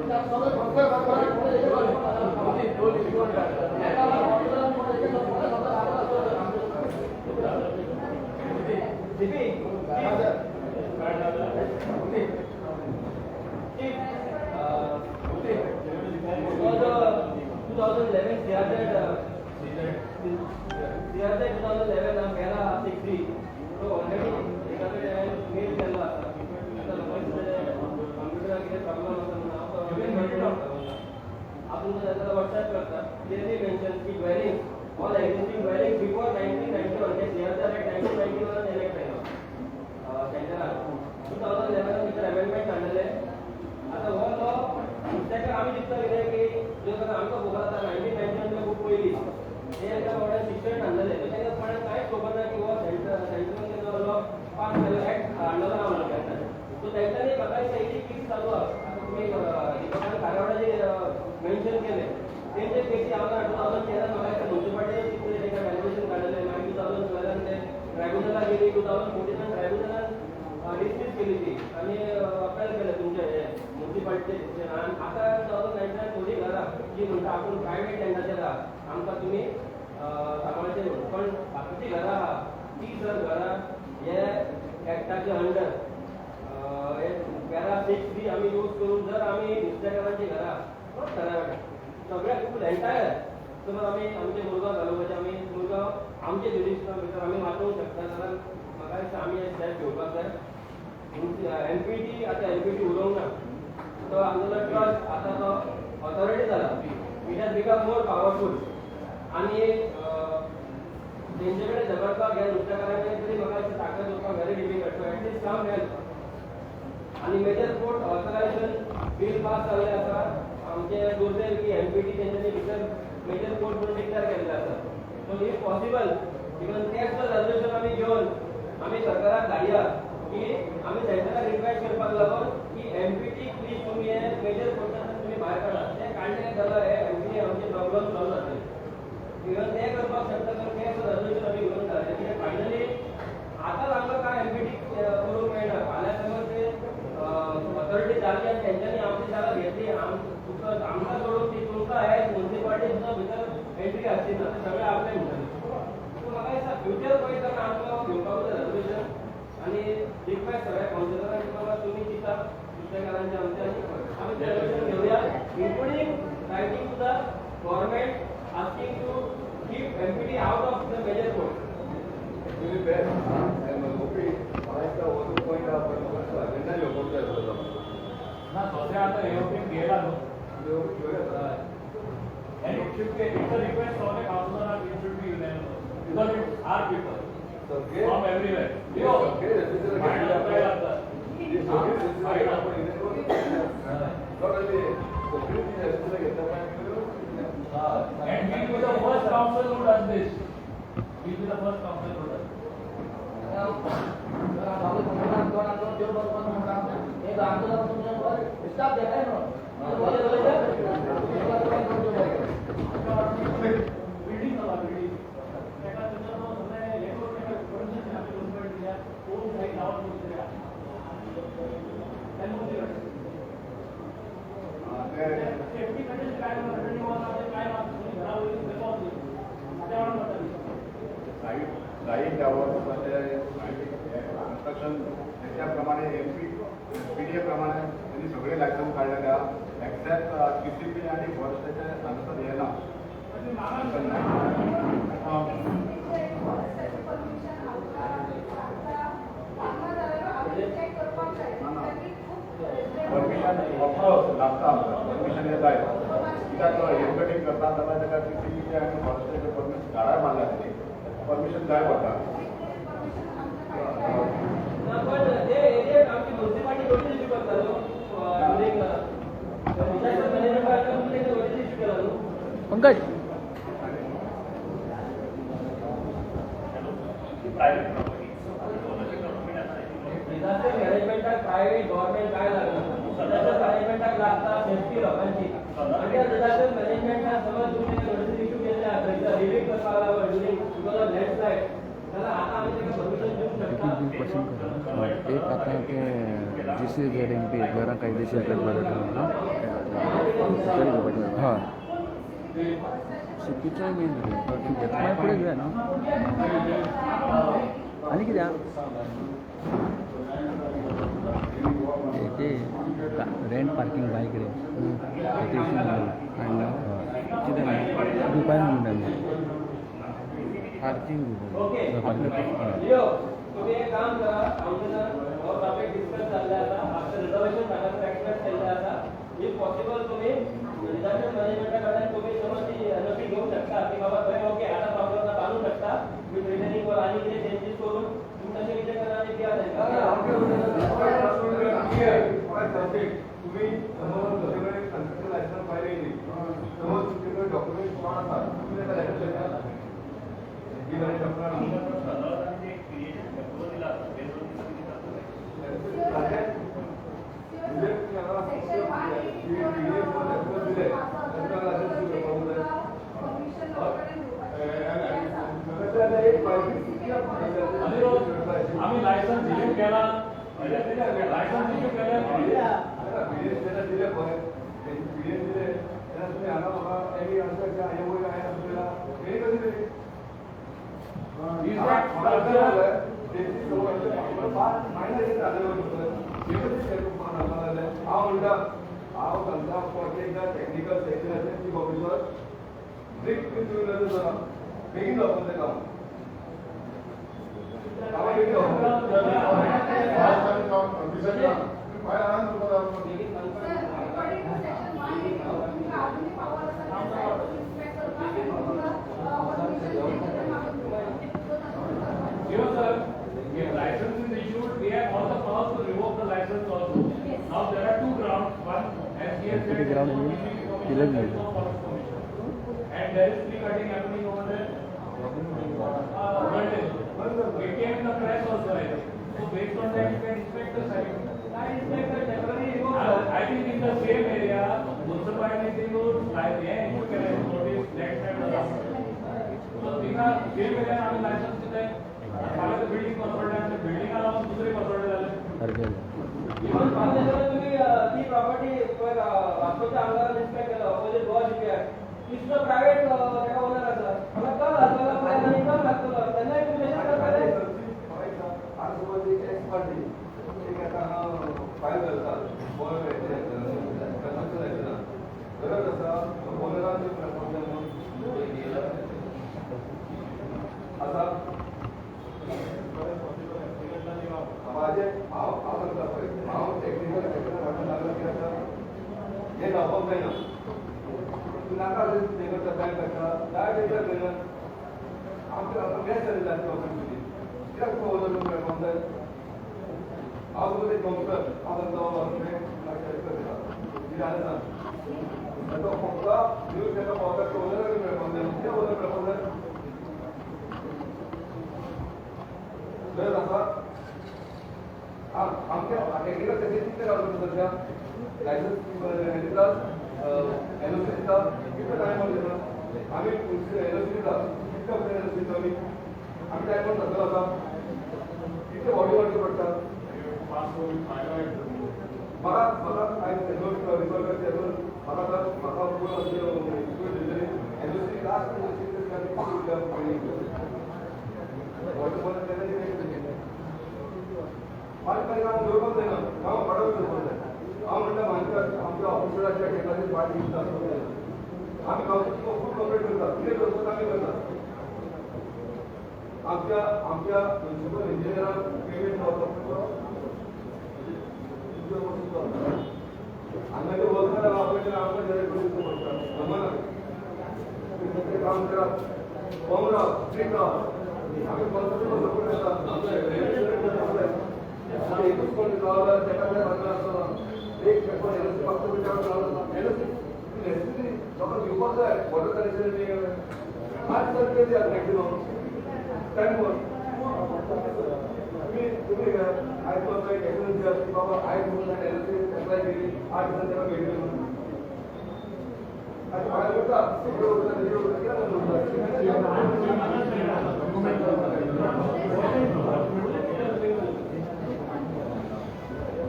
Was 2011 CRZ, CRZ 2011 para 60. So already एका mail केल्लो आसा. आतां लोकांक कंप्युटराक कितें प्रॉब्लम आसा म्हणून हांव हांव तुमकां जाता व्हॉट्सॅप करता. क्लियरली मेन्शन की dwelling, all existing dwelling before 1991. ते CRZ Act 1991 enact केलो सेंटरान. 2011 भितर अमेंडमेंट हाडलेले. आतां हो लॉ ताका आमी दिसता कितें की जो आमकां खबर आसा, 1991 खूब पयलीं ते एका वांगडा शिक्षण हाडलेलें. सो ताका कोणाक कांयच खबर ना की हो सेंट्रल तेजो लॉ पास केलो, एक्ट हाडलेलो आहा म्हणून केन्ना. सो तेंच्यांनी म्हाका दिसता ही केस चालू आहा. आतां तुमी दीपकान खारवाडाचे मेन्शन केलें, तेंचे केसी हांव 2010 म्हाका दिसता मुन्सिपालिटी कितें तांकां व्हॅल्युएशन काडलेलें. मागीर 2012 ते ट्रायब्युनलाक गेली. 2014 ट्रायब्युनलान डिसमीस केली ती आनी अपील केलें तुमचे हे मुन्सिपालिटीचे डिसिजन. आनी आतां 2019 थोडीं घरां जी म्हणटा आपूण प्रायवेट लँडाचेर आहा, आमकां तुमी सांबाळचें म्हणून. पण बाकीचीं घरां आहा ती जर घरां हे एक्टाचे अंडर हे पॅरा 6(b) आमी यूज करून जर आमी नुस्तेकारांची घरां, not घरां, सगळ्या फूल एंटायर समज आमी आमचे मुरगांव तालुक्याचे, आमी मुरगांव आमचे जुरिस्डिक्शना भितर आमी वाचोवंक शकता जाल्यार म्हाका दिसता आमी हे स्टेप घेवपाक जाय. एमपीटी, आतां एमपीटी उरोंक ना. तो आमचो ट्रस्ट आतां तो ऑथॉरिटी जाला. It has become more powerful आनी तेंचे कडेन झगडपाक ह्या नुस्तेकारांचे तरी म्हाका दिसता ताकद उरपाक very difficult. So at least some help. आनी major port authorisation bill pass जाल्लें आसा. आमचे दुर्दैव की एमपीटी तेंच्यांनी भितर मेजर पोर्ट म्हणून डिक्लेअर केल्लें आसा. सो if possible, even तेच रेजोल्युशन आमी घेवन आमी सरकाराक धाडया की आमी सेंटराक रिक्वेस्ट करपाक लागून की एमपीटी प्लीज तुमी हे मेजर पोर्टांतल्यान तुमी भायर काडा. ते काडले जाल्यार हे एमपीटी आमचे प्रॉब्लम सॉल्व जातले. इवन ते करपाक शकता तर तेच रेजोल्युशन आमी घेवन धाडया. कित्याक फायनली आतांच आमकां काय एमपीटी करूंक मेळना. फाल्यां समज ते ऑथॉरिटी जाली आनी तेंच्यांनी आमची जागा घेतली, तुका आमकां सोडून ती तुमकां एज मुन्सिपालिटी सुद्दां भितर एंट्री आसची ना. ते सगळे आपले म्हणटले. सो म्हाका दिसता फ्युचर पळयतना आमकां घेवपाक जाय रेजोल्युशन आनी रिक्वेस्ट सगळ्या कावन्सिलरांक की बाबा तुमी चिंता नुस्तेकारांचे आमचे आनी आमी रेजोल्युशन घेवया, including writing to the government asking to keep MPT out of the major port. Actually best OP म्हाका दिसता हो जो पॉयंट आहा पळय, म्हाका एजेंडा येवपाक जाय आसलो. ना, सध्या आता एओपी गेला न्हू. घेवया. And it should be, it's a request from the councillor that it should be unanimous. Because it's our people सगळे from everywhere. सगळे रेजिस्टर भायर घेतले. लागतात. सगळे रेजिस्टर घेतले आपण, not only सगळी ती रेजिस्टर घेतल्या. And we'll be the first council who does this. We'll be the first council who does this. Staff देताय न्हू. बिल्डिंग जाता, बिल्डिंग ताका तुमच्या तो सगळें हें करून ताका परमिशन दिल्या, गव्हर्नमेंट दिल्या, कोण सायड लावन दिल्या. सेफ्टी कंडिशन काय ना, रिटर्निंग वॉल काय ना, घरा वयली थंय पावतली त्या वेळार करताली. साईट साईट टॉवर कन्स्ट्रक्शन त्याच्या प्रमाणे एमपी पी प्रमाणे त्यांनी सगळे लायसन्स काडलेले आहा, एक्सेप्ट टीसीपी आणि फॉरेस्टाचे हांगासर हे ना. परमिशन चेक करपाक जाय. परमिशन ऑफकोर्स लागता आमकां. परमिशन हे जाय कित्याक हेड कटिंग करता जाल्यार ताका टीसीपीचे आनी फॉरेस्टाचे परमिशन, झाडां मारल्या तेणी, परमिशन जाय पडटा. ना, पण ते एरियात आमची मुन्सिपालिटी नोटीस इश्यू करता न्हू. During disaster management notice issue केला न्हू. Pankaj. Private property, government. Disaster मॅनेजमेंटाक प्रायव्हेट गव्हर्नमेंट काय लागना. डिझास्टर मॅनेजमेंटाक लागता सेफ्टी लोकांची. आणि त्या डिझास्टर मॅनेजमेंटाक समज तुमी नोटीस इश्यू केल्ले आहा, थंयसर रिलीफ करपाक लागून ड्युरींग because of landslide. जाल्यार आतां आमी ताका परमिशन दिवंक शकता. एक क्वेश्चन करा. एक आतां तें GCZMP घरां कायदेशीर करपाक ना, हय, सिपीचोय मेन मागीर फुडें घेवया न्हू. आनी कितें आहा ते रेंट पार्किंग बायक रे, ते इशू जालो. हाडला कितें? दिवपाक म्हणटा. पार्किंग. ओके. पार्किंग. लिओ, तुम्ही एक काम करा. काउन्सिलर, हो टॉपिक डिस्कस जाल्ले आसा. आफ्टर रिझर्वेशन हांगासर एक्सप्रेस केल्ले आसा. If possible, तुम्ही डिझास्टर मॅनेजमेंटा कडल्यान तुम्ही समज ती एनओसी घेवंक शकता की बाबा थंय ओके, आतां प्रॉब्लम ना, बांदूंक शकता विथ रिटर्निंग वॉल आनी कितें चेंजीस करून तुम्ही तशें कितें करा आनी दिया तांकां. तुम्ही समज तुमच्याकडे कन्स्ट्रक्शन लायसन्स फायल येयली, समज तुमच्याकडे डॉक्युमेंट कोण आसा, तुम्ही ताका लायसन्स घेता ही गाडी शकणार. म्हणजे पीडीएफ दिले, तांकां लायसन्स दिवपाक जाय. कशें जाल्यार एक फायल. आमी लायसन्स इश्यू केला, लायसन्स इश्यू केलें. पीडीएफ तेन्ना दिले पळय, पीडीएफ दिले तेन्ना तुमी हांगा म्हाका एनी आन्सर हें वयर हांवें आन्सर दिला, हें कशी दिली? म्हाका जालें मायनर जालें. हांव म्हणटा, हांव सांगता, एकदां टॅक्निकल सेक्शनाचे चीफ ऑफिसर स्ट्रिक्ट तुमी नजर करा, बेगीन जावपाक जाय काम. कामां बेगीन जावपाक जाय. Sir, according to section 182, तुमकां अजूनय पावर आसा सायट इन्स्पेक्ट करपाक आनी तुमकां परमिशन मागून दिवपाक. सो तशें करपाक. You know, sir, if license is issued, we have all the powers to revoke the license also. Yes. Now there are two grounds. One, as he has said, ground there is no is PCB permission, eleven. There is no forest permission. And there is tree cutting happening over there. But it came in the press also, I think. So based on that, you can inspect the site. काय inspector temporary I think in the same area, municipality like हे issue केलें notice landslide जाला. So थिंगा same area आमी licence दिले. फाल्यां building कोसळ्ळें आनी बिल्डिंगा लागून दुसरे कोसळ्ळे जालें. सारकें. इवन फाल्यां तुमी ती प्रॉपर्टी पळय, वास्कोच्या आमदारान इन्स्पेक्ट केलो, ऑपोजीट गोवा शिपयार्ड, ती सुद्दां प्रायवेट ताका ओनर आसा. म्हाका कल घातलेलो पळय आनी कल घातलेलो तेन्नाय तुमी तशेंच करताले. आज समज एक एक्स पार्टी एक आतां फायल घालता कन्स्ट्रक्शन लायसन्स, गरज आसा ओनरान मेळपाक जाय म्हणून आसा. म्हाजें हांव हांव सांगता पळय, हांव टॅक्निकल सेक्टर हाडून लागला की आतां हें जावपाक जायना. तूं नाका हें करता, टायम काडटा, जाय तें जायना. आमचें आतां मॅच जालें जाय ऑफीस तुजी, कित्याक तुका ओनर मेळपाक जाय? हांव तुका एक कावन्सिलर, हांव सांगता, बाबा तुवें कितें जालें सांग. तो फक्त न्यूज ताका पावता की ओनराक मेळपाक जाय. कित्याक ओनर मेळपाक जाय? गरज आसा? आमच्या टॅक्निकल सेक्शन कितले रावता सध्या? लायसन्स हें दितात, एनओसी दितात, कितलो टायम दिता आमी? एनओसी दितात, कितले एनओसी दिता आमी? आमी टायमार जातलो आसा. कितले बॉडी वरचे पडटा म्हाका? म्हाका आयज एनओसी रिसॉल्व करचे, म्हाका म्हाका फूल दिल्ली एनओसी, लास्ट एनओसी बारीक बारीक हांव दवरपाक जायना, हांव पडत दवरपाक जाय. हांव म्हणटा, म्हाका आमच्या ऑफिसराच्या टेबलाचेर फायल दिसता आसपाक जायना. आमी कावन्सिल फूल कॉपरेट करता, कितें करता आमी करता. आमच्या आमच्या प्रिन्सिपल इंजिनियरान पेमेंट जावचो, हांगाचे वर्कराक आपल्याला आमकां जनरेट करून दिवचें पडटा. जमना तुमी काम करा, फॉर्म राव, स्ट्रीक राव. आमी कावन्सिल सपोर्ट करता. एकूच कोण रावला ताका काय बांदला आसतना एक पेपर एनओसी फक्त विचार रावला. एनओसी नेसेसरी लोकांक दिवपाक जाय. वॉटर कनेक्शन 8 सर दियात मॅक्सिमम टायम. तुम्ही तुम्ही आयज तुमकां एक एश्युरन्स दियात की बाबा आयज म्हणून एनओसी एप्लाय केली, 8 दिसान ताका मेळटली म्हणून. आतां फायल करता, सगळें उरता, तेजेर उरता, कित्याक उरता?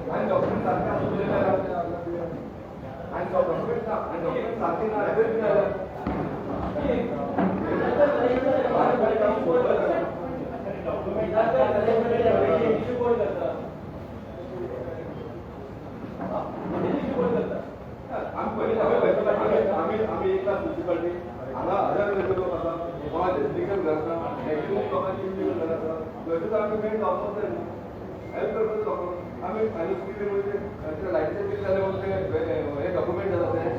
आनी डॉक्युमेंट सारकें आसा आनी डॉक्युमेंट ना आनी डॉक्युमेंट सारकें ना आमी पयलीं आमी आमी एक क्लास म्युनिसिपालिटी हांगा हजार लोक आसा कोणाचे लिगल घर आसा मॅक्सिमम लोकांची इलिगल घर आसा थंयसर आमी मेन जावपाक जाय न्हू हेल्प करपाक लोकांक आमी आनी कितें म्हणजे लायटीचें बील जालें म्हणून ते हे डॉक्युमेंट जाता तें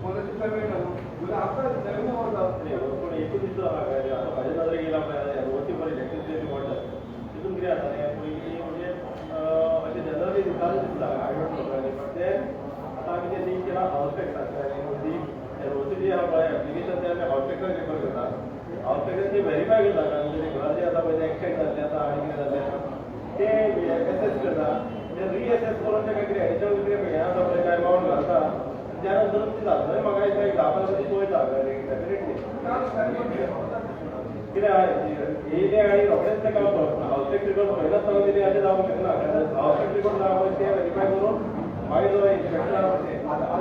कोणाचें पेमेंट ना न्हू जाल्यार आमकां रेवेन्यू वता. पूण एकूच दिसता म्हाका आतां म्हाज्या नदरेक येयला पळय एनओसी पळय इलेक्ट्रिसिटी वॉटर तितून कितें जाता तें पयलीं म्हणजे अशें जनरली दिसतालें दिसता I don't know but तें आतां आमी तें लिंक केलां हावस टॅक्साक एनओसी एनओसी जी आहा पळय एप्लिकेशन तें आमी हावस टॅक्साक रिफर करता. हावस टॅक्सान तें व्हेरीफाय करता कारण तें घर जें आसा पळय तें एक्सटेंड जाल्लें आसा आनी कितें जाल्लें आसा तें एसेस करता. तें रिएसेस करून तेका कितें एडिशनल कितें हें आसा पळय काय अमावंट घालता त्या नंतर ती जातली म्हाका दिसता एक 10-15 ती पळयता डेफिनेटली कितें येयलें आनी रोखडेंच तेका हावस टॅक्स रिकॉर्ड पळयनासतना दिलें अशें जावंक शकना. हावस टॅक्स रिकॉर्ड आहा पळय तें व्हेरीफाय करून मागीर जो इन्स्पेक्टर आहा पळय तें आतां हांव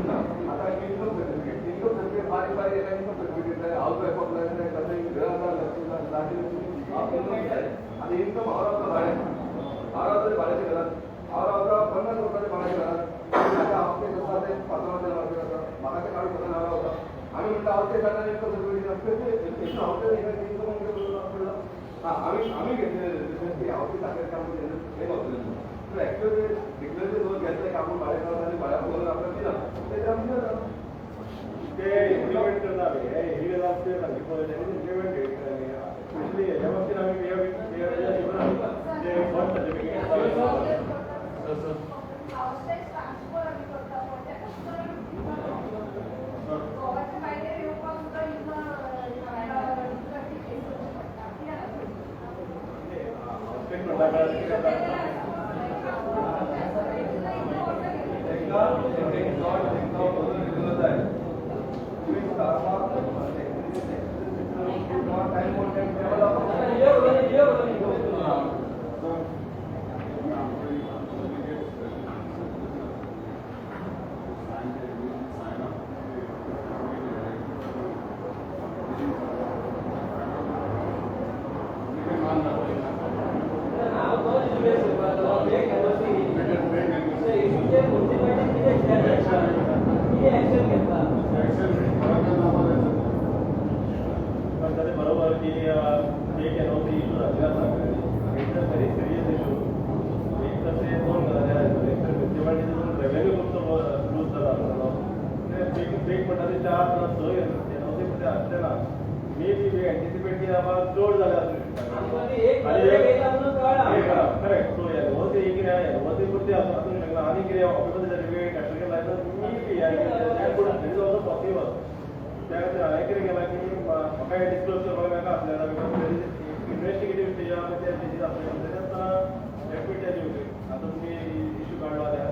ना आतां इन्कम सर्टिफिकेट इन्कम सर्टिफिकेट बारीक बारीक एका इन्कम सर्टिफिकेट जाय हावस वायफाक जाय कशें घर आसा आतां इन्कम हांव रावता भाडें हांव रावता भाड्याच्या घरात हांव रावता 50 वर्सांच्या भाड्याच्या घरात आतां हांव तें आसा तें पात्रांवाच्या मार्केट आसा म्हाका तें काडूंक शकना हांव रावता आमी म्हणटा हांव तें जाता इन्कम सर्टिफिकेट हांव तें इन्कम आमी आमी घेतलें की हांव तें सारकें काम हें गावतलें पूण एक्चुअली डिक्लेरेशन लोन घेतलें की आपूण भाडें रावता आनी भाड्या पळोवन आपल्याक दिना तें आमी दिना ते इम्प्लिमेंट करता आमी हे इलिगल आसा ते सारकें पळय इम्प्लिमेंट स्पेशली हेच्या बाबतीन आमी ते birth certificate house tax transfer आमी करता पळय तेका सुद्दां गोवाच्या भायर येवपाक सुद्दां इतलो फेस करचें पडटा कित्याक हावस टॅक्स म्हणटा बरोबर की एक एनओसी इशू जाल्ले आसा it's a very serious issue. एक तर ते दोन गजाली आसा एक तर म्युनिसिपालिटीचो रेवेन्यू खूब लूज जाला आसतलो बेग बेग म्हणटा ते 4 ना 6 एनओसी म्हणजे आसचे ना मे बी we anticipate की बाबा चड जाले आसूं शकता. करेक्ट सो एनओसी कितें आहा एनओसी पुरती आसूंक शकना आनी कितें occupation certificate construction licence may be that is also possible. त्या खातीर हांवें कितें केलां की म्हाका हें डिस्क्लोज करपाक मेळटा आसलें because investigative stage आहा पळय त्या स्टेजीर आसलें तरी आसतना let me tell you आतां तुमी इशू काडलो जाल्यार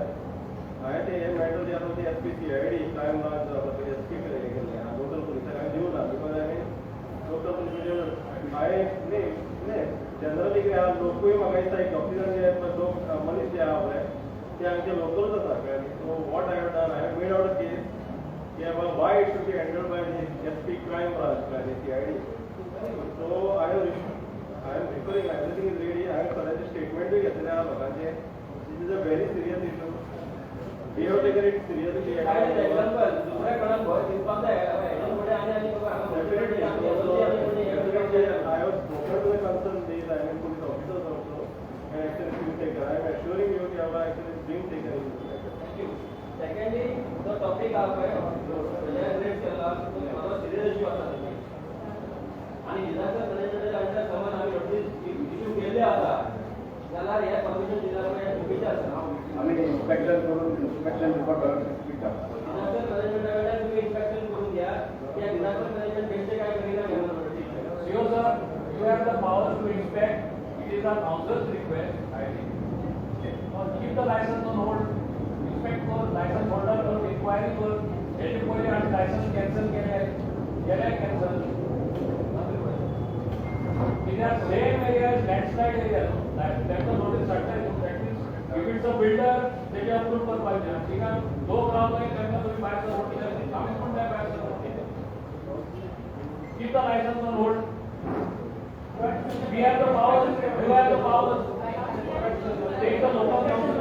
हांवें तें हें मॅटर जें आसा तें S P C I D crime branch जो आसा तें एस पी कडेन हें केल्लें हांवें लोकल पुलिसाक हांवें दिवं ना because हांवें लोकल पुलिसाचेर हांवें न्ही न्ही जनरली कितें आहा लोकूय म्हाका दिसता एक ऑफिसर जे लोक मनीस जे आहा पळय ते हांगचे लोकलूच आसा कळ्ळें. So what I have done I have made out a case Yeah, well, why it should be handled by the SP crime branch, by the CID. So I am referring, everything is ready. I have सगळ्यांचे statement बी घेतलेले आहा लोकांचे. This is a very serious issue. We have taken it seriously. Example दुसऱ्या कोणाक भंय दिसपाक जाय हेच्या फुडें आनी आनी Definitely. Definitely. I have spoken to the concerned these, I mean police officers also, and action is being taken. I am assuring you that action is being taken in this matter. Thank you. Secondly जो topic आहा पळय rays केला तो म्हाजो serious issue आसा आनी disaster मॅनेजमेंटाच्या under समज आमी नोटीस इश्यू केल्ले आसा जाल्यार हे परमिशन दिला पळय हें चुकीचें आसा. आमी इन्स्पेक्शन करून इन्स्पेक्शन रिपोर्ट डिजास्टर मॅनेजमेंटा कडल्यान तुमी इन्स्पेक्शन करून घ्या त्या डिजास्टर मॅनेजमेंट बेश्टें काय करिना घेवन notice. Sure sir, you have the power to inspect. It is our council's request, I think. Keep the license on hold. Inspect कर, license holder कर, inquiry कर. हेजे पयलीं आमी लायसन्स कॅन्सल केले, केले कॅन्सल. कित्याक same area is landslide area न्हू, तांकां नोटीस धाडटाय न्हू. That means if it's a builder तेजे अप्रूव करपाक जाय. थिंगा लोक रावताय तांकां तुमी भायर सपोर्ट कित्याक आमी कोण काय भायर support Keep the license on hold. We have the power. You have the power. Take the local council.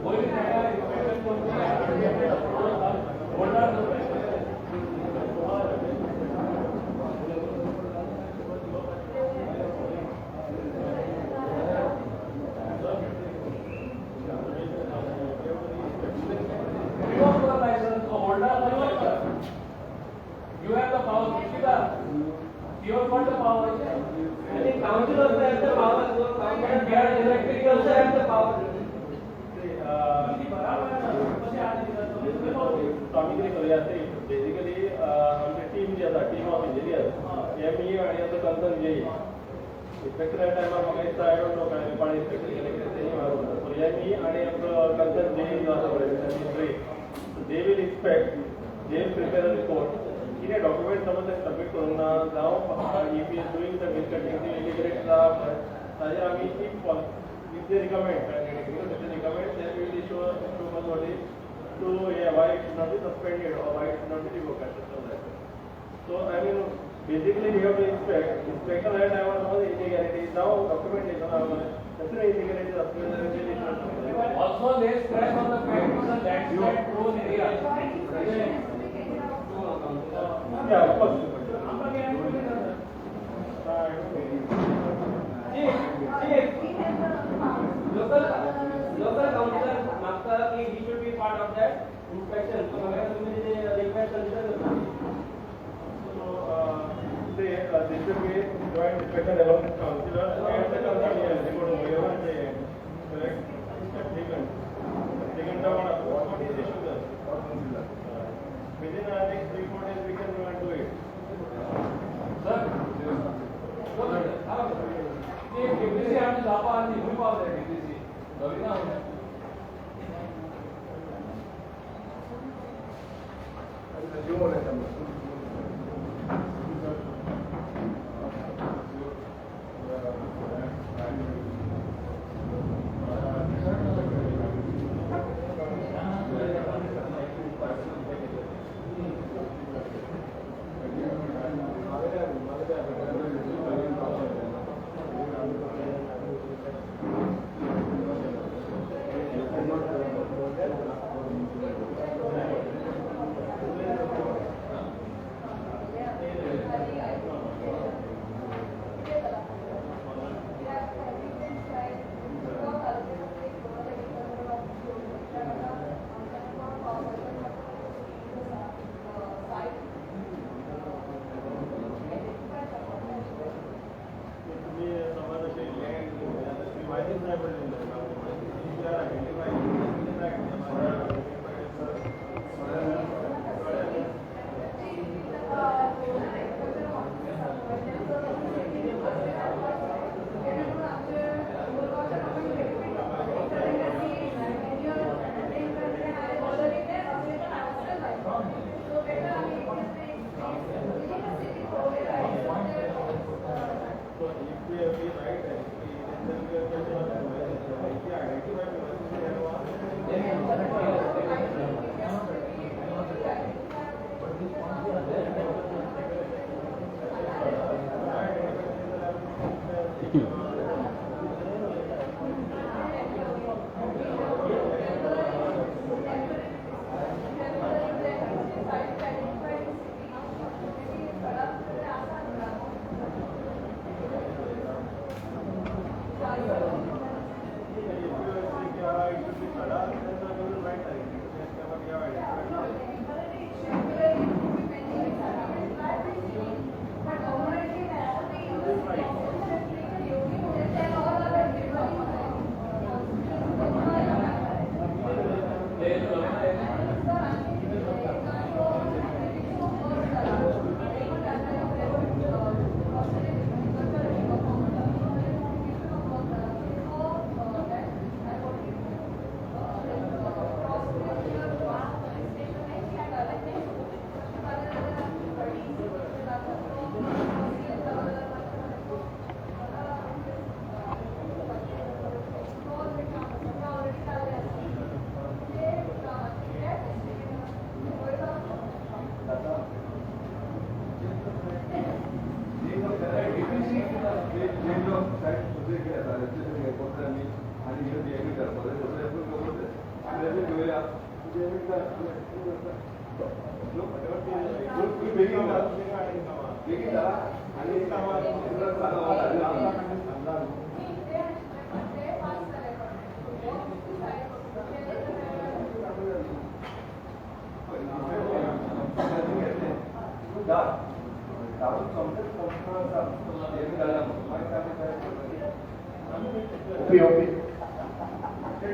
पयलीं ताका इन्स्पेक्शन करचें, होल्डार दवरपाचें. Revoke the license or holder revoke कर. You have the power. Kishida, you have got the power. I think council also has the power, so council We are elected also have the power. आमी कितें करुया, basically आमची team जी आसा, team of engineer, M E आनी आतां concern JEE इन्स्पेक्टरा टायमार म्हाका दिसता, I don't know काय कोण इन्स्पेक्टर केलें कितें तेंय म्हाका खबर. सो एम ई आनी आमचो कन्सर्न जेई जो आसा पळय, they will inspect, they will prepare a report. कितें डॉक्युमेंट समज ते सबमीट करूंक ना जावं if is doing the bill cutting illegally, ताजेर आमी if if they recommend, they recommend, then we will issue a notice to, yeah, why it should not be suspended or why it should not be revoked. So I mean, basically we have to inspect. Inspection at time was illegality. Now documentation, that's illegality. Also, they stress on the fact it's a landslide prone area. Yeah, of course. Chief, chief, local councillor मागता की he should be part of that inspection. So म्हाका तुमी तेजे request consider करता. So they should be joint inspection along with councillor and the concerned report whoever they correct applicant. Applicant what is issue there? Within next 3-4 days we can do it. Sir, DTC आमची जापा आनी खंय पावले DTC? नवीन आहा.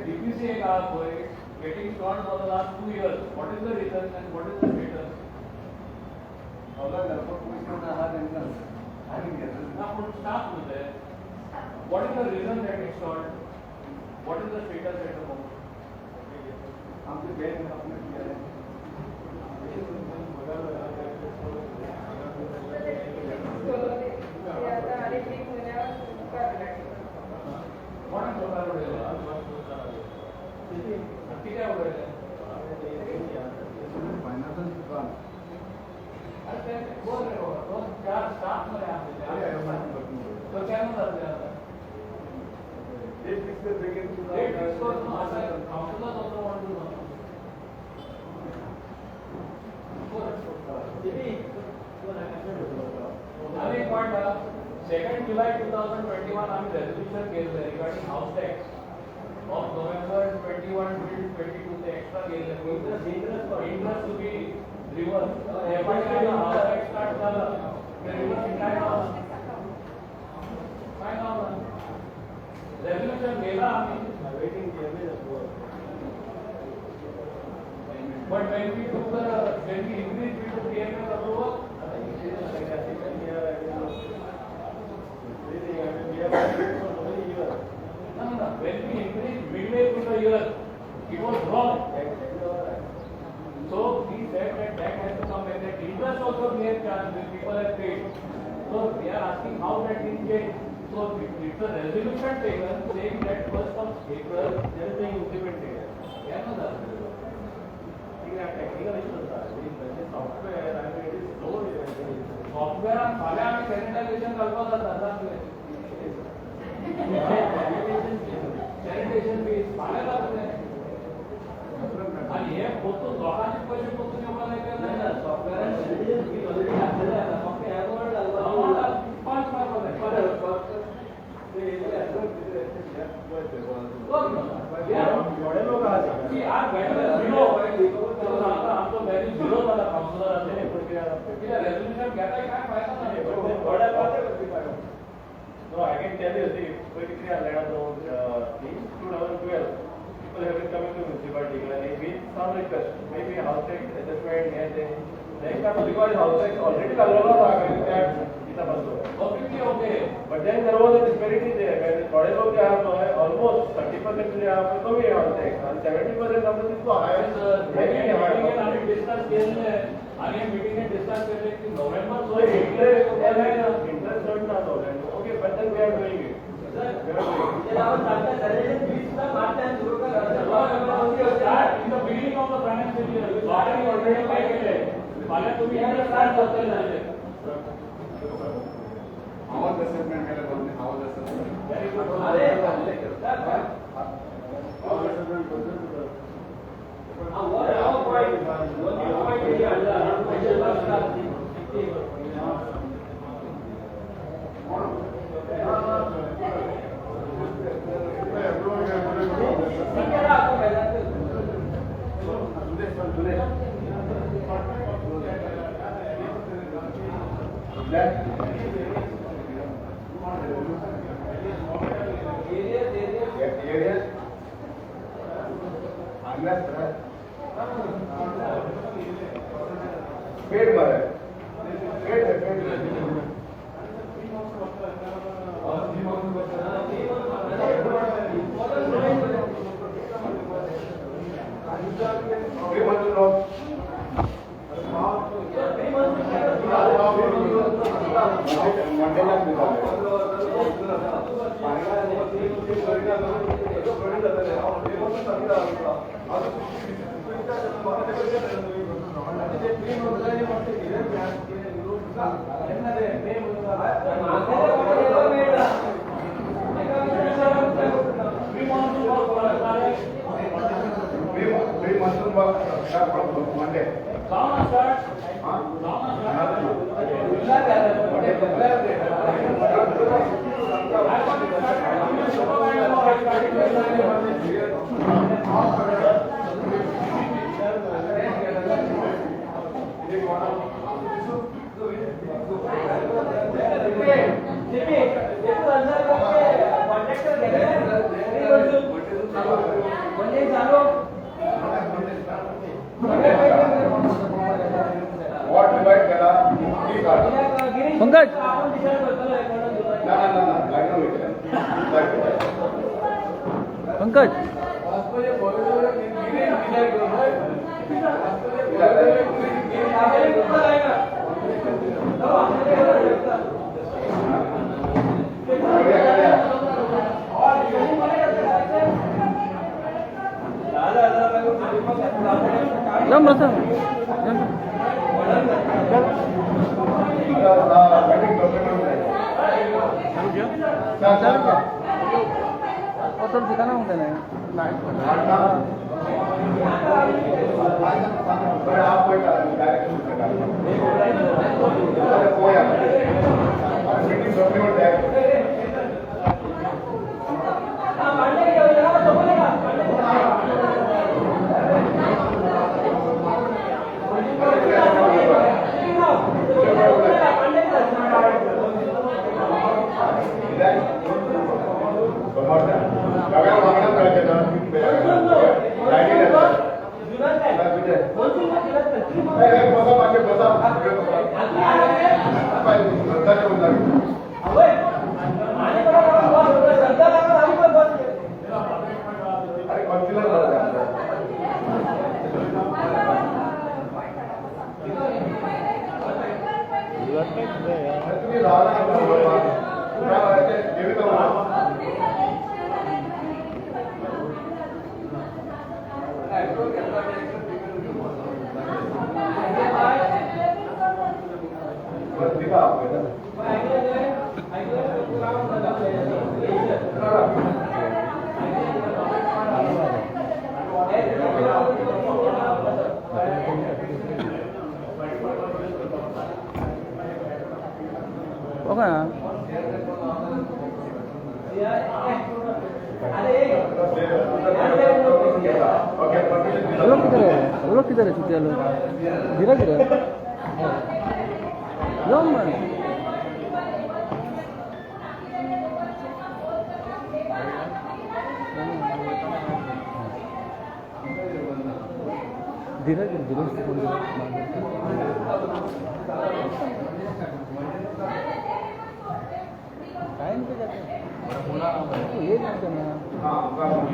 DPC getting short for the last 2 years. What is the reason and what is the status? What is the reason that it's short? What is the status at the moment? Second July 2021, I resolution केलं regarding house tax of November 21 till 22, the extra केलं interest to be reversed. House tax start झालं, ते reverse काय नाव? काय नाव? Resolution केला आम्ही. But when we took the, when we increased, we took KMS approval. No. When we increased midway through the year, it was wrong. So we said that that has to come back. That interest also we have charged, the people have paid. So we are asking how that didn't change. So it's a resolution taken saying that 1st of April there is being implemented. Yeah, no, sir. Technical issues are software. I mean, it is slow. Software फाल्यां आमी sanitisation घालपाक जाता. Sanitation बी फाल्यां जातलें. आनी हे पोतून लोकांचे पयशे पोतून येवपाक जाय काय ना? सॉफ्टवेअरान सॅनिटायझेशन ऑलरेडी घातलेलें आसा, फक्त एवॉर्ड घालपाक पांच मारपाक जाय. थोडे लोक आसा आमचो व्हॅल्यू झिरो जाला कावन्सिलराचो. कित्याक रेजोल्युशन घेता काय फायदा ना. No, I can tell you, see, पयलीं कितें जालें जाणा तूं, since 2012, people have been coming to municipality and with some request, maybe house tax adjustment हें तें. Next time because house tax already घातलेलो आसा त्या दिसा पासून. Perfectly okay. But then there was a disparity there. थोडे लोक जे आहा पळय, almost 30% जे आहा पळय कमी हाऊस टॅक्स आनी 70% आमचो तितको हाय. आमी डिस्कस केल्लें आनी मिटिंगेन डिस्कस केल्लें की नोव्हेंबर इंटरेस्ट चड ना तो. Okay, but then we are doing it. In the beginning of the financial year, लोकांनी ऑलरेडी पे केले. फाल्यां तुमी इंटरेस्ट स्टार्ट करतले. हाऊस असेसमेंट केलं दोन हाऊस असेसमेंट. हाऊस असेसमेंट पेट भर है, पेट है, पेट है. Three months. मंडे पंकज ना ना ना पंकज जम बसा चल दिखाना होता है वो किधर है चुतिया लोग धीरे धीरे धीरे धीरे धीरे टाइम पे जाते हैं ये जानते ना।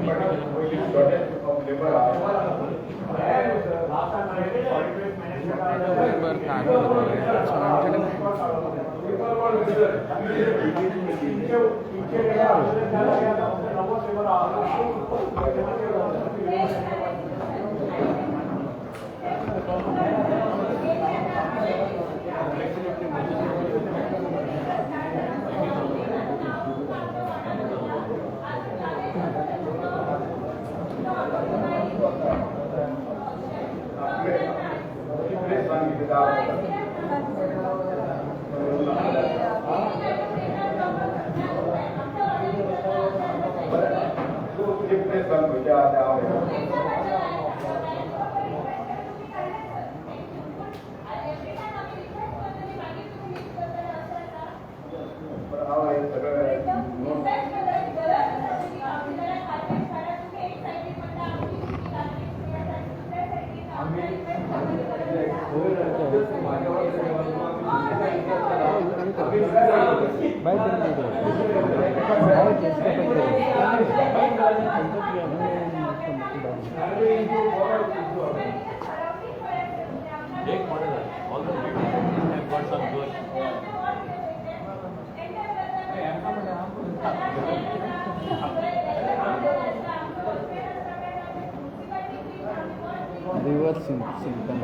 रिवर्स सिम्टम्स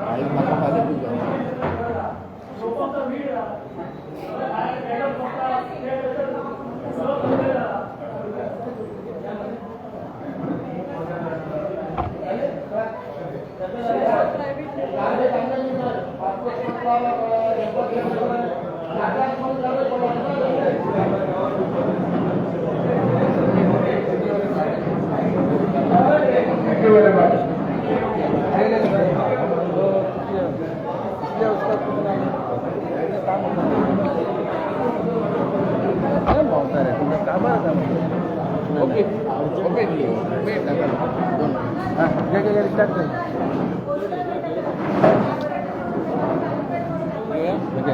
आयज म्हाका फाल्यां बी जाय. ओके वेट हां घे घे घे स्टार्ट कर. ओके.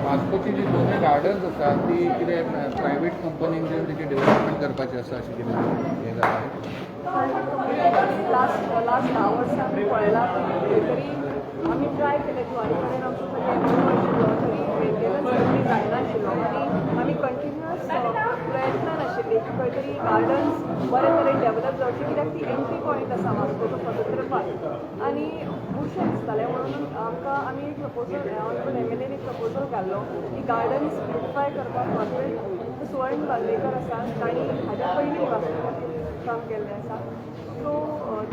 वास्कोची जी दोनूय गार्डन्स आसा ती कितें प्रायवेट कंपनीन तेची डेव्हलपमेंट करपाची आसा अशें कितें हें जालां? लास्ट लास्ट 10 वर्सां आमी पळयलां खंय तरी आमी ट्राय केलें. जुवारी कडेन आमचो तरी एमओयू आशिल्लो तरी मेंटेनन्स तरी जायनाशिल्लो आनी आमी कंटिन्युअस प्रयत्नान आशिल्ली की खंय तरी गार्डन्स बरे तरेन डेवलप जावची, कित्याक ती एंट्री पॉयंट आसा वास्कोचो स्वतंत्र पार्क आनी बुरशें दिसतालें. म्हणून आमकां आमी एक प्रपोजल, ऑनरेबल एमएलएन एक प्रपोजल घाल्लो की गार्डन्स ब्युटिफाय करपाक कॉर्पोरेट सुवर्ण बांदेकर आसा, तांणी हाज्या पयलीं वास्को खातीर काम केल्लें आसा. सो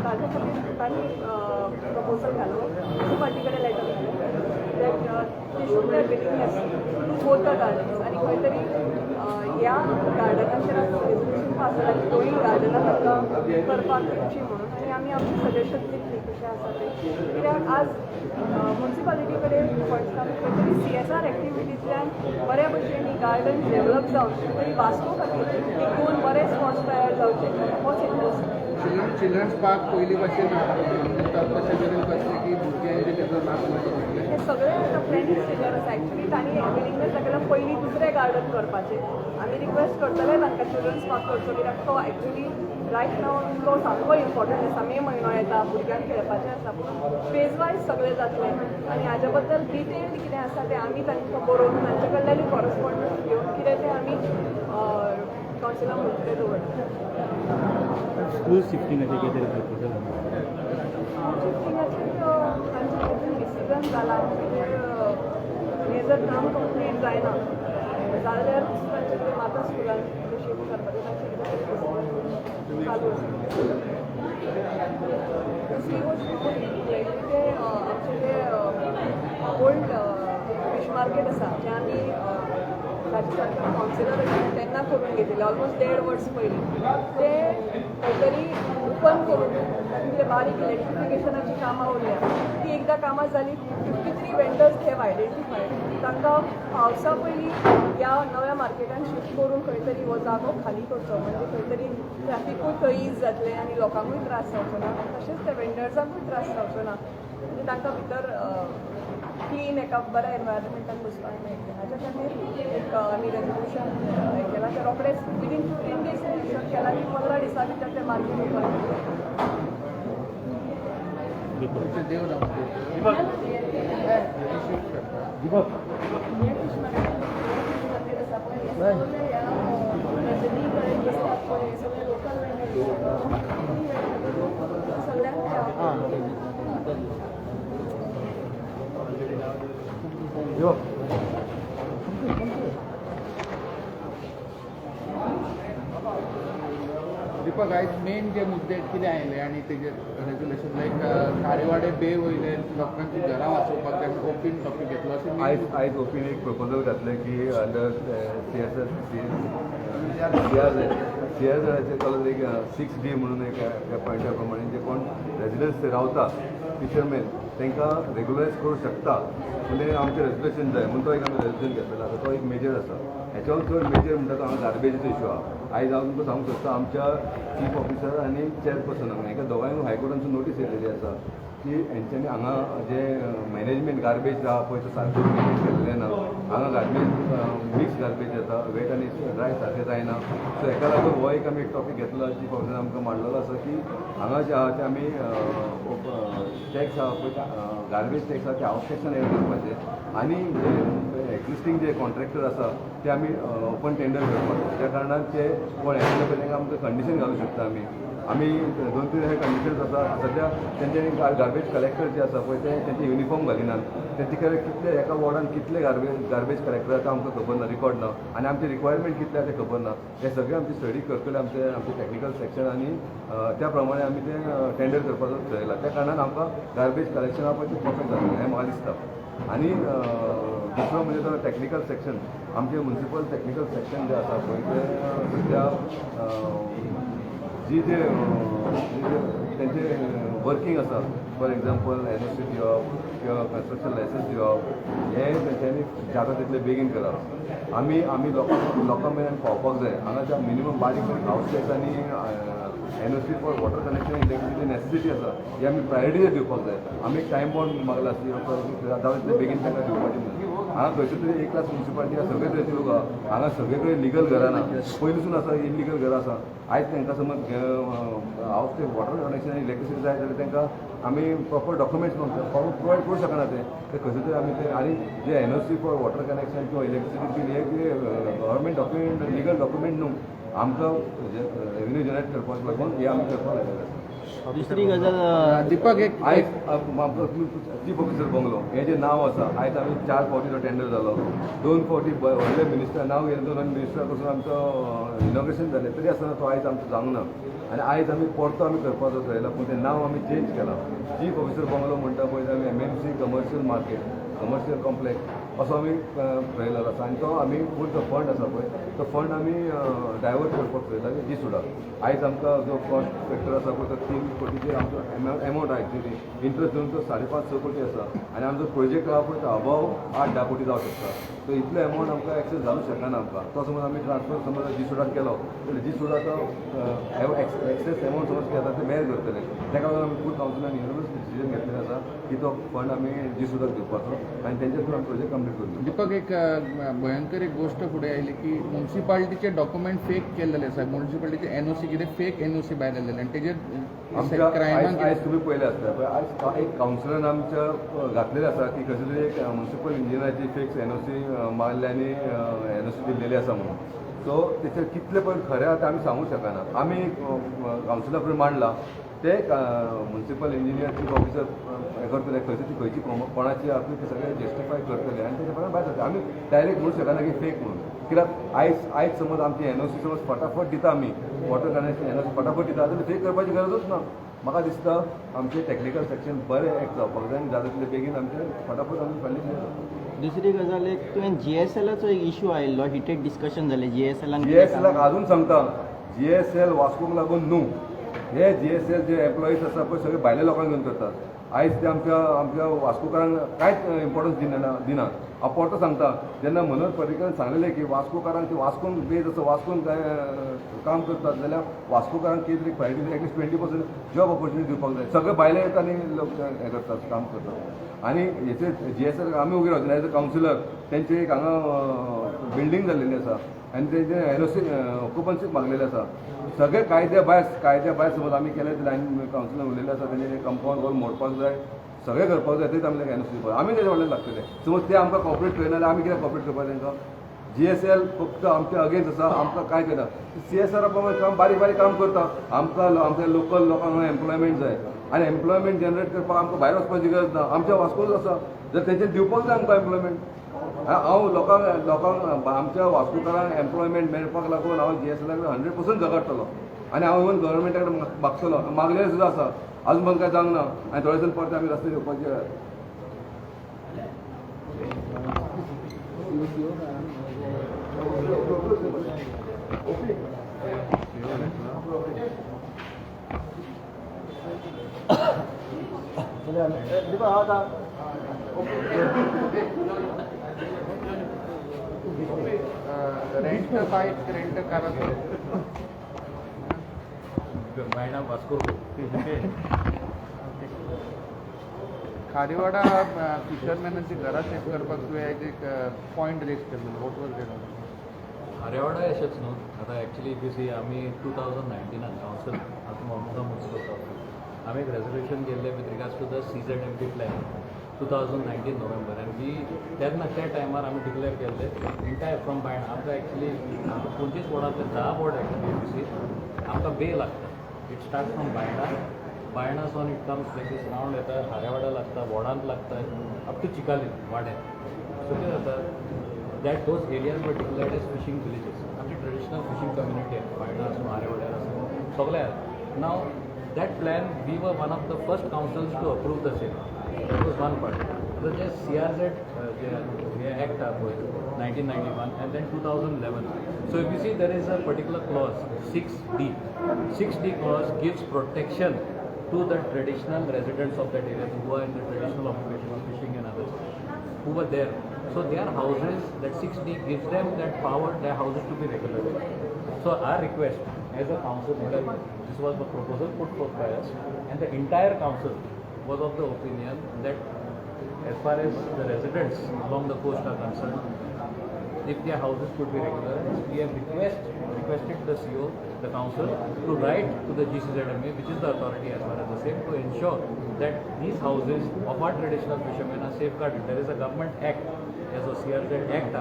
ताज्या खातीर तांणी प्रपोजल घालो, म्युनिसिपालिटी कडेन लेटर घालें that they show their willingness to do both the gardens. आनी खंय तरी ह्या गार्डनाचेर आतां रेजोल्युशन पास जाला की दोनूय गार्डनां तांकां करपाक दिवची म्हणून. आनी आमी आमचें सजेशन दितली कशें आसा तें, कित्याक आज म्युनिसिपालिटी कडेन फंड्स ना, खंय तरी सीएसआर एक्टिविटींतल्यान बऱ्या भशेन ही गार्डन डेवलप जावन खंय तरी वास्को खातीर एक दोन बरे स्पॉट्स तयार जावचे होच हेतू आसा. चिल्ड्रन्स पार्क पयलीं भाशेन तशें तरेन करचें की भुरग्यांचे तेजो लाभ मेळटलो. हे सगळे आतां प्लॅनिंग स्टेजार आसा. एक्चुली तांणी विलिंगनेस दाखयला पयलीं दुसरें गार्डन करपाचें. आमी रिक्वेस्ट करतले तांकां चिल्ड्रन्स पार्क करचो, कित्याक तो एक्चुली रायट नाव तो सामको इम्पॉर्टंट आसा. मे म्हयनो येता, भुरग्यांक खेळपाचें आसा, पूण फेज वायज सगळें जातलें. आनी हाज्या बद्दल डिटेल्ड कितें आसा तें आमी तांकां बरोवन तांचे कडल्यानूय कॉरस्पॉन्डन्स घेवन कितें तें आमी कावन्सिला मुखार दवरतले. स्कूल शिफ्टिंगाचें कितें तरी प्रपोजल? शिफ्टिंगाचेर तांचें अजून डिसिजन जाला. हें जर काम कंप्लीट जायना जाल्यार तांचें कितें माता स्कुलान शिफ्ट करपाचें तांचें कितें तरी डिसिजन चालू आसा. दुसरी गोश्ट उलयली ते आमचें जे ओल्ड फीश मार्केट आसा, जें आमी राज्य सरकार कावन्सिलर आशिल्ले तेन्ना करून घेतिल्लें ऑलमोस्ट 1.5 वर्स पयलीं, तें खंय तरी ओपन करून तातूंतले बारीक इलेक्ट्रिफिकेशनाची कामां उरल्या. ती एकदां कामां जाली, 53 वेंडर्स have identified, तांकां पावसा पयलीं ह्या नव्या मार्केटान शिफ्ट करून खंय तरी हो जागो खाली करचो, म्हणजे खंय तरी ट्रॅफिकूय थंय is जातलें आनी लोकांकूय त्रास जावचो ना आनी तशेंच त्या वेंडर्सांकूय त्रास जावचो ना, म्हणजे तांकां भितर क्लीन एका बऱ्या एनवायरमेंटान बसपाक मेळटलें. हाज्या खातीर एक आमी रेजोल्युशन हें केलां. तें रोखडेंच विदीन 15 days resolution केलां की 15 दिसां भितर तें मार्केट ओपन जातलें. देव शिफ्ट करता. हें फिश मार्केट आसा पळय, हे सगळे ह्या रजनी कडेन बसतात पळय, हे सगळे लोकल वेंडर्स, सगळ्यांक. दीपक, आयज मेन जे मुद्दे कितें आयले आनी तेजेर रेजोल्युशन लायक खारेवाडे बे वयले लोकांची घरां वाचोवपाक जाय ओपीन टॉपीक घेतलो अशें? आयज आयज ओपीन एक प्रपोजल घातलें की अंडर सीएसएस सीआरझेडाचेर चलत एक 6D म्हणून एक त्या पॉयंटा प्रमाणे जे कोण रेजिडंट्स ते रावता फिशरमॅन तांकां रेगुलरायज करूं शकता म्हणजे आमचें रेजोल्युशन जाय म्हणून तो एक आमी रेजोल्युशन घेतलेलो आसा. तो एक मेजर आसा. हेच्याहून चड मेजर म्हणटा तो हांगा गार्बेजीचो इशू आहा. आयज हांव तुमकां सांगूंक सोदता, आमच्या चीफ ऑफिसर आनी चेअरपर्सनाक हांकां दोगांयकूय हायकोर्टानसून नोटीस येयलेली आसा की हेंच्यांनी हांगा जे मॅनेजमेंट गार्बेज आहा पळय तो सारको मॅनेज केल्लें ना. हांगा गार्बेज मिक्स गार्बेज जाता, वेट आनी ड्राय सारकें जायना. सो हेका लागून हो एक आमी एक टॉपीक घेतलो, चीफ ऑफिसरान आमकां मांडलेलो आसा की हांगा जे आहा ते आमी टॅक्स आहा पळय, गार्बेज टॅक्स आहा ते हावस टॅक्सान एड करपाचें आनी जे एक्झिस्टींग जे कॉन्ट्रॅक्टर आसा ते आमी ओपन टेंडर करपाचे. ज्या कारणान ते कोण येतले पळय तांकां आमकां कंडिशन घालूं शकता. आमी आमी 2-3 अशे कंडिशन्स आसा. सद्या तेंचे गार्बेज कलेक्टर जे आसा पळय ते तेंचे युनिफॉर्म घालिनात. तेंचे कडेन कितले एका वॉर्डान कितले गार्बेज कलेक्टर आसा आमकां खबर ना, रिकॉर्ड ना आनी आमचे रिक्वायरमेंट कितले आसा तें खबर ना. हे सगळे आमची स्टडी करतले आमचे आमचे टॅक्निकल सेक्शन आनी त्या प्रमाणे आमी तें टेंडर करपाचो थरयला. त्या कारणान आमकां गार्बेज कलेक्शन आहा पळय तें परफेक्ट जातलें हें म्हाका दिसता. आनी दुसरो म्हणजे तो टॅक्निकल सेक्शन, आमचें म्युनिसिपल टॅक्निकल सेक्शन जें आसा पळय तें सद्या जी जे तेंचे वर्कींग आसा फॉर एग्जाम्पल एनओसी दिवप किंवा कन्स्ट्रक्शन लायसन्स दिवप, हें तेंच्यांनी जाता तितलें बेगीन करप. आमी आमी लोकां मेरेन पावपाक जाय. हांगा ज्या मिनिमम बारीक बारीक हावस टॅक्स आनी NOC for water connection, electricity necessity आसा, ही आमी प्रायोरिटी दिवपाक जाय. आमी एक टायम बाउंड मागला जाता तितले बेगीन तांकां दिवपाची म्हणून. हांगा खंयसर तरी एक क्लास मुन्सिपालिटी आसा, सगळे तरेचे लोक आहा हांगा, सगळे कडेन लिगल घरां ना, पयलींसून आसा, इलिगल घरां आसा. आयज तांकां समज हावस टॅक्स, वॉटर कनेक्शन आनी इलेक्ट्रिसिटी जाय जाल्यार तांकां आमी प्रॉपर डॉक्युमेंट्स मागता, प्रॉपर प्रोवायड करूं शकना. ते ते खंयसर तरी आमी ते आनी जे एनओसी फॉर वॉटर कनेक्शन किंवा इलेक्ट्रिसिटी बील हे गव्हर्मेंट डॉक्युमेंट, लिगल डॉक्युमेंट न्हू. आमकां रेवेन्यू जनरेट करपाक लागून हे आमी करपाक लागिल्लें आसा. दुसरी गजाल दीपक, एक आयज चीफ ऑफिसर बंगलो हें जें नांव आसा, आयज आमी चार फावटी तो टेंडर जालो, दोन फावटी व्हडले मिनिस्टर नांव घेतलें, दोन मिनिस्टरा कडसून आमचो इनॉग्रेशन जालें, तरी आसतना तो आयज आमचो जावंक ना. आनी आयज आमी परतो आमी करपाचो थरयला, पूण तें नांव आमी चेंज केलां. चीफ ऑफिसर बंगलो म्हणटा पळय, आमी MMC commercial market, commercial complex असो आमी थरयलेलो आसा. आनी तो आमी फूल जो फंड आसा पळय, तो फंड आमी डायवर्ट करपाक थरयला जीसुडाक. आयज आमकां जो कॉस्ट फॅक्टर आसा पळय, तो 3 कोटीचेर आमचो एमावंट आहा. एक्चुली इंट्रस्ट धरून तो 5.5-6 कोटी आसा आनी आमचो प्रोजेक्ट आहा पळय, तो अबाव 8-10 कोटी जावंक शकता. सो इतलो एमावंट आमकां एक्सेस जावंक शकना. आमकां तो समज आमी ट्रान्सफर समज जीसुडाक केलो जाल्यार जीसुडाचो एक्सेस एमावंट समज कितें जाता ते मेर करतले. ताका लागून आमी फूल कावन्सिलान युनॅनिमस डिसिजन घेतलेलें आसा की तो फंड आमी जीसुडाक दिवपाचो आनी तेंच्या थ्रू आमी प्रोजेक्ट कंप्लीट करून दिवपाचो. दीपक, एक भयंकर एक गोश्ट फुडें आयली की मुन्सिपालिटीचे डॉक्युमेंट फेक केल्लेले आसा, मुन्सिपालिटीचे एनओसी कितें फेक एनओसी भायर आयलेले आनी तेजेर आमच्या क्रायमान आयज आयज तुमी पळयलें आसता पळय, आयज एक कावन्सिलरान आमच्या घातलेलें आसा की कसली तरी एक मुन्सिपल इंजिनियराची फेक एनओसी मारली आनी एनओसी दिल्लेली आसा म्हणून. सो तेचेर कितले पळय खरें आहा तें आमी सांगूंक शकना. आमी कावन्सिला फुडें मांडला ते मुन्सिपल इंजिनियर, चीफ ऑफिसर हें करतले, खंयची ती खंयची कोणाची आहा ती सगळें जस्टिफाय करतले आनी तेजे प्रमाणे भायर सरतले. आमी डायरेक्ट म्हणूंक शकना की फेक म्हणून, कित्याक आयज आयज समज आमची एनओसी समज फटाफट दिता, आमी वॉटर कनेक्शन एनओसी फटाफट दिता जाल्यार फेक करपाची गरजूच ना. म्हाका दिसता आमचें टॅक्निकल सेक्शन बरें एक्ट जावपाक जाय आनी जाता तितले बेगीन आमचें फटाफट आमी फायली जाता. दुसरी गजाल, एक तुवें जीएसएलाचो एक इशू आयिल्लो, हिटेड डिस्कशन जालें जीएसएलान. जीएसएलाक अजून सांगता, जीएसएल वास्कोक लागून न्हू. हे जीएसएल जे एम्प्लॉईज आसा पळय, सगळे भायल्या लोकांक घेवन करतात. आयज ते आमच्या आमच्या वास्कोकारांक कांयच इम्पॉर्टन्स दिना दिना. हांव परतो सांगता, जेन्ना मनोहर पर्रीकरान सांगलेलें की वास्कोकारांक, ते वास्कोन बेज आसा, वास्कोन काय काम करतात जाल्यार वास्कोकारांक कितें तरी priority, at least 20% job opportunity दिवपाक जाय. सगळे भायले येता आनी लोक हें करतात, काम करतात. आनी हेचे जीएसएल आमी उगें रावचे. एज अ कावन्सिलर तेंचे एक हांगा बिल्डींग जाल्लेली आसा आनी तेंचे एनओसी ऑक्युपन्सी मागलेले आसा. सगळे कायद्या भायर समज आमी केले जाल्यार, कावन्सिलान उलयलें आसा, तेंचे कंपाउंड वॉल मोडपाक जाय, सगळें करपाक जाय, तेच आमी एनओसी दिवपाक आमी तेजे व्हडल्यान लागतले. समज ते आमकां कॉपरेट करिना जाल्यार आमी कित्याक कॉपरेट करपाक तांकां? जीएसएल फक्त आमच्या अगेन्स्ट आसा, आमकां कांय करना. सीएसआर प्रमाणे काम बारीक बारीक काम करता. आमकां आमच्या लोकल लोकांक एम्प्लॉयमेंट जाय आनी एम्प्लॉयमेंट जनरेट करपाक आमकां भायर वचपाची गरज ना. आमच्या वास्कोच आसा जर तेंचे दिवपाक जाय आमकां एम्प्लॉयमेंट. हांव लोकांक लोकांक आमच्या वास्कोकारांक एम्प्लॉयमेंट मेळपाक लागून हांव जीएसएलाक 100% झगडटलो आनी हांव इवन गव्हर्मेंटा कडेन मागतलो, मागलेलें सुद्दां आसा. अजून पर्यंत काय जावंक ना आनी थोडे दिसान परते आमी रस्ते घेवपाचे. रेंट बाईक रेंट काराचो. बायणा वास्को. खारीवाडा फिशरमॅनाची घरां सेफ करपाक तुवें एक पॉयंट रेज केल्लो, what was that? Kharewada अशेंच न्हू, आतां एक्चुली if you see, आमी 2019नान कावन्सिल, आतां मर्मुगांव मुन्सिपल कावन्सिल, आमी एक रेजोल्युशन केल्लें with regards to the CZMP plan, 2019 November, आनी we तेन्ना त्या टायमार आमी डिक्लेअर केल्लें एंटायर फ्रॉम बायणा. आमकां एक्चुली आमकां 25 वॉर्डांतले 10 ward actually if you see आमकां बे लागता. It start from Baina, Baina सावन it comes like this, round येता, खारेवाडा लागता, वॉर्डांत लागता, अप टू चिकाली वाड्यार. सो कितें जाता, that those areas were declared as fishing villages. आमची ट्रेडिशनल फिशींग कम्युनिटी आहे, बायणा आसूं, खारेवाड्यार आसूं, सगळे. Now that plan, we were one of the first councils to approve the same. That was one part. आतां जे CRZ जे हे act आहा पळय, 1991 and then 2011. So if you see, there is a particular clause 6D. 6D clause gives protection to the traditional residents of that area who are in the traditional occupation of fishing and others who were there. So their houses, that 6D gives them that power, their houses to be regularized. So our request as a council, this was the proposal put forth by us, and the entire council was of the opinion that as far as the residents along the coast are concerned, if their houses could be regularized, we have requested the CO, the council, to write to the GCZMA, which is the authority as far as the same, to ensure that these houses of our traditional fishermen are safeguarded. There is a government act, as a CRZ Act,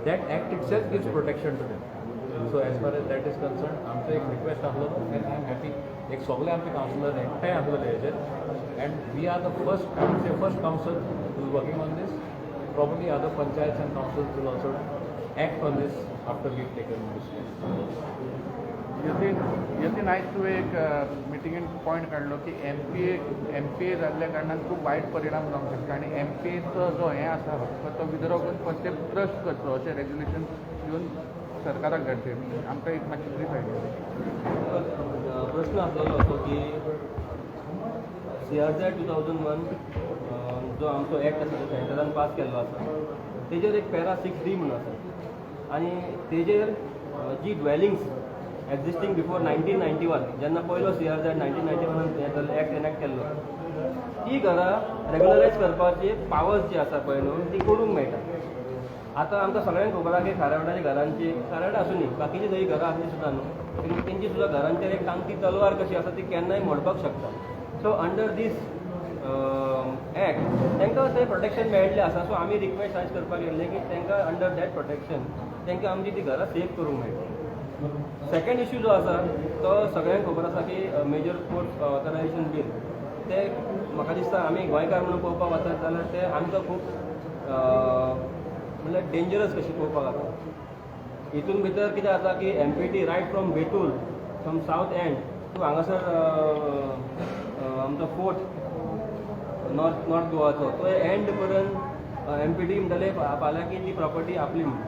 that act itself gives protection to them. So as far as that is concerned, आमचो एक request आसलो and I am happy एक सगळे आमचे councillor एकठांय आसलेले हेजेर, and we are the first, I would say, first council is working on this. Probably other panchayats and councils will also act on this after we've taken this. Yatin Yatin, आयज तुवें एक मिटिंगेन point काडलो की MPa जाल्ल्या कारणान खूब वायट परिणाम जावंक शकता आनी एमपीएचो जो हें आसा हक्क तो विथड्रॉ करून फक्त ते ट्रस्ट करचो अशें रेजोल्युशन दिवन सरकाराक धाडचें. आमकां एक मातशी ब्रीफ आयडिया. प्रश्न आसलेलो असो की सीआरझेड 2001 जो आमचो एक्ट आसा, तो सेंट्रलान पास केल्लो आसा, तेजेर एक पॅरा 6D म्हणून आसा आनी तेजेर जी dwellings existing before 1991, जेन्ना पयलो सीआरझेड 1991 एक्ट एनॅक्ट केल्लो, ती घरां रेगुलरायज करपाची पावर्स जी आसा पळय न्हू, ती करूंक मेळटा. आतां आमकां सगळ्यांक खबर आहा की खारावडाच्या घरांची, खारावडा आसूं न्ही, बाकीची जंय घरां आसली सुद्दां न्हू, तेंची सुद्दां घरांचेर एक तांकी तलवार कशी आसा, ती केन्नाय मोडपाक शकता. सो अंडर दीस एक्ट तांकां तें प्रोटेक्शन मेळिल्लें आसा. सो आमी रिक्वेस्ट आयज करपाक गेल्ले की तांकां अंडर that protection तांकां आमची ती घरां सेफ करूंक मेळटा. सेकंड इश्यू जो आसा तो सगळ्यांक खबर आसा की मेजर पोर्ट ऑथरायझेशन बील, ते म्हाका दिसता आमी गोंयकार म्हणून पळोवपाक वचत जाल्यार ते आमकां खूब म्हणल्यार डेंजरस कशी पळोवपाक जाता. हितून भितर कितें जाता की MPT right from Betul, from south end to हांगासर आमचो फोर्ट नॉर्थ नॉर्थ गोवाचो तो एंड पर्यंत एमपीटी म्हणटाले फाल्यां की ती प्रॉपर्टी आपली म्हणून.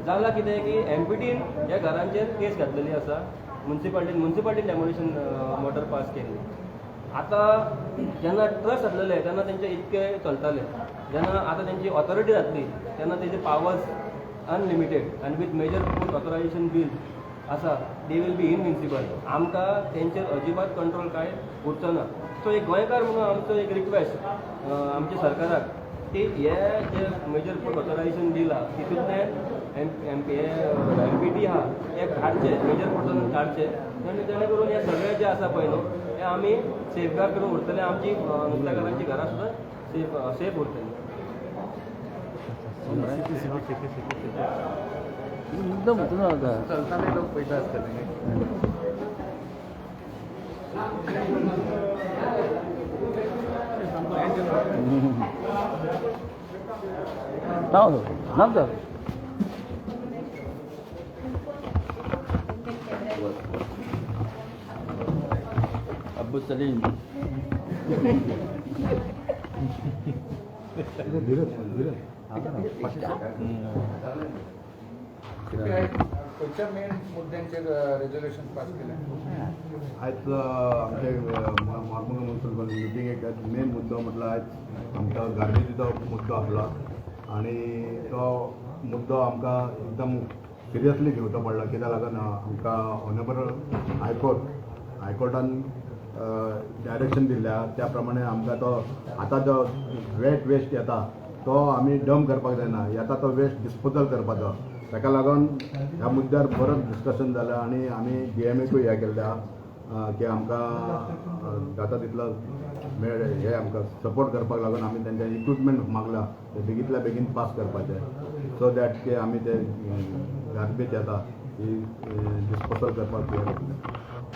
जालां कितें की एमपीटीन ह्या घरांचेर केस घातलेली आसा, मुन्सिपाल्टीन डेमोलिशन ऑर्डर पास केल्ली. आतां जेन्ना ट्रस्ट जातलेले तेन्ना तेंचे इतके चलताले, जेन्ना आतां तेंची ऑथॉरिटी जातली तेन्ना तेजे पावर्स अनलिमिटेड आनी with major port authorisation bill आसा, they will be invincible. आमकां तेंचेर अजिबात कंट्रोल कांय उरचो ना. सो एक गोंयकार म्हणून आमचो एक रिक्वेस्ट आमच्या सरकाराक की हे जे मेजर पोर्ट ऑथरायझेशन बील आहा तितूंतल्यान एम एम पी एमपीटी आहा ते काडचे, मेजर पोर्टान काडचे आनी जेणे करून हे सगळे जे आसा पळय न्हू, ते आमी सेफगार्ड करून उरतले, आमची नुस्तेकारांची घरां सुद्दां सेफ सेफ उरतली. मुद्दम होतो. चलताना लोक पळयता आसतले. नाव नाव सर. अब्बू सलीम. धीरज धीरज. खंयच्या मेन मुद्द्यांचेर रेजोल्युशन पास केलें? आयज आमचे मार्मोल मुन्सिपल मिटींगेक मेन मुद्दो म्हटल्यार आयज आमकां गार्बेजीचो मुद्दो आसलो आनी तो मुद्दो आमकां एकदम सिरियसली घेवचो पडलो. कित्याक लागून आमकां ऑनरेबल हायकोर्टान डायरेक्शन दिल्लें आहा, त्या प्रमाणे आमकां तो आतां जो वेट वेस्ट येता तो आमी डंप करपाक जायना, येता तो वेस्ट डिस्पोजल करपाचो. ताका लागून ह्या मुद्द्यार बरोच डिस्कशन जालें आनी आमी डीएमएकूय हें केल्लें आहा की आमकां जाता तितलो मेळ हे आमकां सपोर्ट करपाक लागून आमी तेंच्या इक्विपमेंट मागला, ते बेगींतल्या बेगीन पास करपाचे, सो that की आमी ते गार्बेज येता ती डिस्पोजल करपाक हें जातलें.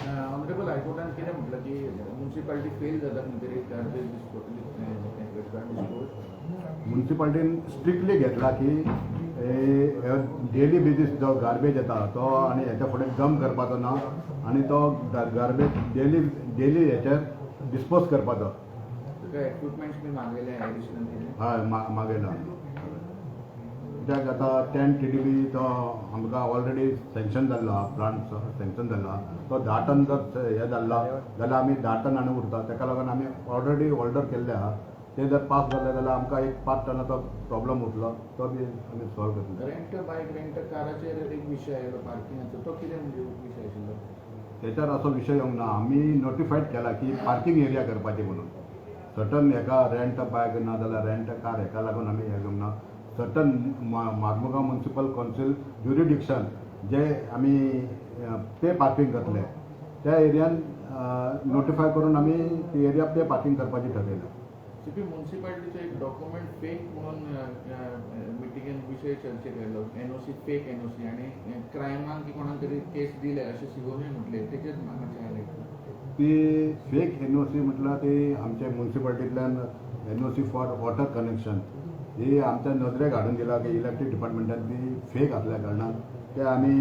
ऑनरेबल हायकोर्टान कितें म्हटलां की मुन्सिपालिटी फेल जाता खंय तरी गार्बेज डिस्पोजल डिस्पोज? मुन्सिपाल्टीन स्ट्रिक्टली घेतला की डेली बेजीस जो गार्बेज येता तो आनी हेच्या फुडें डंप करपाचो ना आनी तो गार्बेज डेली डेली हेचेर डिस्पोज करपाचो. तुका इक्विपमेंट्स बी मागयले एडिशनल कितें? हय, मागयला. कित्याक आतां 10 TDP तो आमकां ऑलरेडी सँक्शन जाल्लो आहा, प्लांट सँक्शन जाल्लो आहा. तो 10 टन जर हे जाल्लो जाल्यार आमी 10 टन आनी उरता. ताका लागून आमी ऑलरेडी ऑर्डर केल्ले आहा. ते जर पास जाले जाल्यार आमकां एक 5 टनाचो प्रॉब्लम उरलो, तो बी आमी सॉल्व करतले. रेंट बायक, रेंट काराचेर एक विशय आयलो पार्किंगाचो, तो कितें म्हणजे विशय आशिल्लो? तेच्यार असो विशय येवंक ना. आमी नोटिफायड केला की पार्किंग एरिया करपाची म्हणून सर्टन हेका रेंट बायक ना जाल्यार रेंट कार हेका लागून आमी हें घेवंक ना. सर्टन मार्मुगांव म्युनिसिपल कौन्सिल ज्युरिडिक्शन जे आमी पे पार्किंग करतले त्या एरियान नोटिफाय करून आमी ती एरिया पे पार्किंग करपाची ठरयला. सीपी, म्युनिसिपालिटीचो एक डॉक्युमेंट फेक म्हणून मिटिंगेन विशय चर्चेक आयलो, एनओसी, फेक एनओसी, आनी क्रायमाक की कोणाक तरी केस दिले अशें सीओनूय म्हटलें. तेचेर मातशें हायलायट. ती फेक एनओसी म्हटल्यार ती आमच्या म्युनिसिपालिटींतल्यान एनओसी फॉर वॉटर कनेक्शन ही आमच्या नदरेक हाडून दिला की इलेक्ट्रीक डिपार्टमेंटान ती फेक आसल्या कारणान ते आमी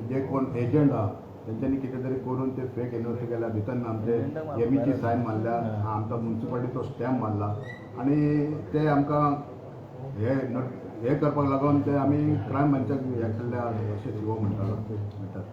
जे कोण एजंट आहा तेंच्यांनी कितें तरी करून ते फेक एनओसी केल्या. भितर आमचे एमईची सायन मारल्या, आमचो म्युनिसिपालिटीचो स्टॅम्प मारला आनी ते आमकां हे हे करपाक लागून ते आमी क्रायम ब्रांचाक हे केल्ले अशें सीओ म्हणटालो म्हणटात.